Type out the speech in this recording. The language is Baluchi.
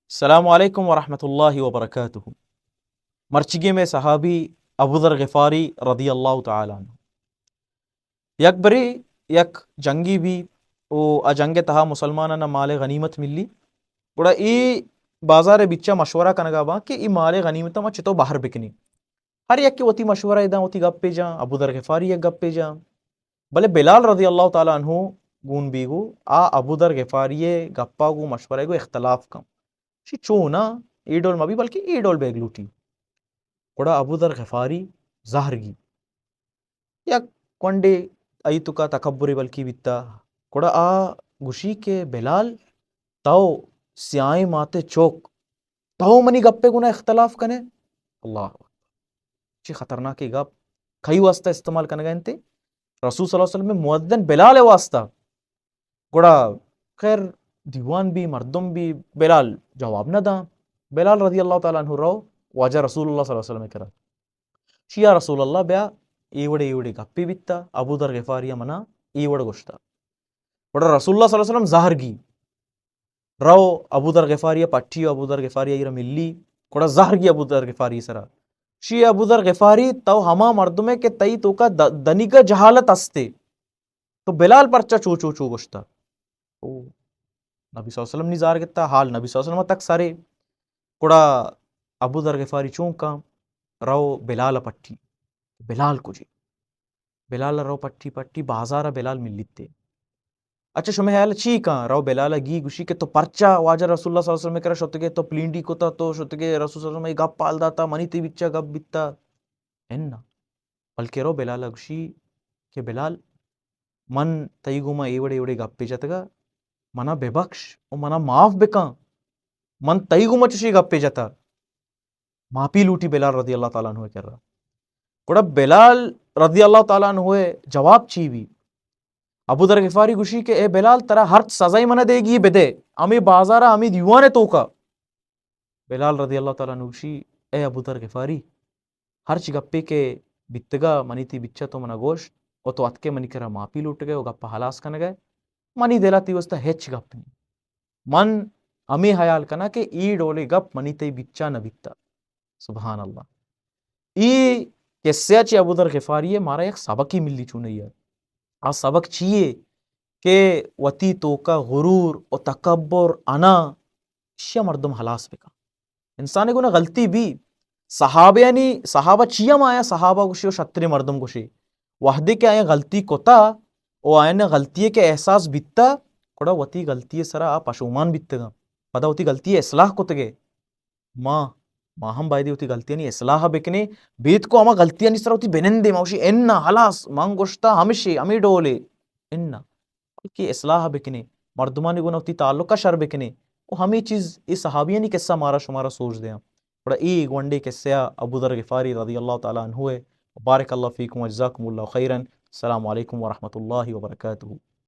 السلام علیکم ورحمۃ اللہ وبرکاتہ۔ مرچیگیں مئے صحابی ابو ذر غفاری رضی اللہ تعالی عنہ، یک برے یک جنگے بی، او آ جنگ ءِ تہا مسلمانانا مال غنیمت ملی۔ گڑا اے بازار ءِ بچا مشورہ کنگا باں کہ اے مال غنیمت ما چتو بہر بکنیں۔ ہر یکے وتی مشورہ ءَ داں، وتی گپے جاں، ابو ذر غفاری یک گپے جاں۔ بلے بلال رضی اللہ تعالی عنہ گون بیگو، آ ابو ذر غفاری ءِ گپا گو مشورہ گو اختلاف کن۔ شی چونا اے ڈول مبی، بلکہ اے ڈول بیگ لوٹی۔ گڑا ابو ذر غفاری زہر گی۔ یک کنڈے آئی توکا تکبرے بلکی بیتا۔ گڑا آ گوشی کہ بلال، تو سیاہیں ماتے چوک، تو منی گپے گنا اختلاف کنے؟ اللہ اکبر۔ چی خطرناکیں گپ۔ کئی واسطہ استعمال کنگا انتے؟ رسول صلی اللہ علیہ وسلم مؤذن بلال واسطہ۔ گڑا خیر، دیوان بی، مردم بی، بلال جواب نہ داں۔ بلال رضی اللہ تعالی عنہ رو واجہ رسول اللہ صلی اللہ علیہ وسلم کرا۔ شی یا رسول اللہ، بیا، اے وڑے اے وڑے گپے بیتا، ابو ذر غفاری منا اے وڑ گوشتا۔ گڑا رسول اللہ صلی اللہ علیہ وسلم زہر گی۔ رو ابو ذر غفاری پٹی، ابو ذر غفاری ایرا ملی۔ گڑا زہر گی ابو ذر غفاری سرا۔ شی ابو ذر غفاری، تو ہما مردمے کہ تئی توکا د-، دنیگا جہالت استے۔ تو بلال پرچا چو چو چو گوشتا؟ او نبی صلی اللہ علیہ وسلم نی زار گتا، حال نبی صلی اللہ علیہ وسلم تک سرے۔ گڑا ابو ذر غفاری چون کاں؟ رو بلال پٹی۔ بلال کجے؟ بلال رو پٹی پٹی، بازار بلال ملیتے۔ اچھا، شمے حیال چی کاں؟ رو بلال گی، گوشی کہ تو پرچا واجہ رسول اللہ صلی اللہ علیہ وسلم کرا شتگے، تو پلینڈی کتا، تو شتگے رسول صلی اللہ علیہ وسلم گپ حال داتا، منی تی بچا گپ بیتا؟ اناں۔ بلکہ رو بلال گوشی کہ بلال، من تئی گوما اے وڑے اے وڑے گپے جتگا، منا ببخش و منا معاف بکن، من تئی گوما چشی گپے جتا۔ معافی لوٹی بلال رضی اللہ تعالی عنہ کرا۔ گڑا بلال رضی اللہ تعالی عنہ جواب چی بی؟ ابو ذر غفاری گوشی کہ اے بلال، ترا ہرچ سزائی منا دیگی بدے، ہمے بازارا، ہمے دیوان توکا۔ بلال رضی اللہ تعالی عنہ گوشی، اے ابو ذر غفاری، ہرچ گپے کہ بیتگا منی تی بچا تو منا گوشت و تو اتکے منی کرا معافی لوٹگے و گپا ہلاس کنگے، منی دلا تی واسطہ ہچ گپ نی۔ من ہمے حیال کنا کہ ای ڈولے گپ منی تی بچا نہ بیتا۔ سبحان اللہ۔ ای قصہ چی ابو ذر غفاری مارا یک سبقی ملی چونیا۔ آ سبق چیے کہ وتی توکا غرور و تکبر انا، اشیا مردم ہلاس بکن۔ انسان گونا غلطی بی۔ صحابیانی، صحابہ چیا ما آیا صحابہ گوشی و شترے مردم گوشی؟ وہدے کہ آیا غلطی کتا و آیان غلطی کہ احساس بیتا، گڑا وتی غلطی سرا آ پشومان بیتگا، پدا وتی غلطی اصلاح کتگے۔ ما، ما ہم بایدی وتی غلطیانی اصلاح بکنیں، بیت کو ہما غلطیانی سرا وتی بنندے، ما گوشی انا ہلاس، من گوشتا ہمشی، ہمی ڈولے۔ انا، بلکہ اصلاح بکنیں، مردمانی گونا وتی تعلقا شر بکنیں۔ و ہمے چیز اے صحابیانی قصہ مارا شمارا سوج دیاں۔ گڑا اے گونڈے قصہ ابو ذر غفاری رضی اللہ تعالی عنہ ہے۔ بارک اللہ فیکم و جزاکم اللہ خیرا۔ السلام علیکم ورحمۃ اللہ وبرکاتہ۔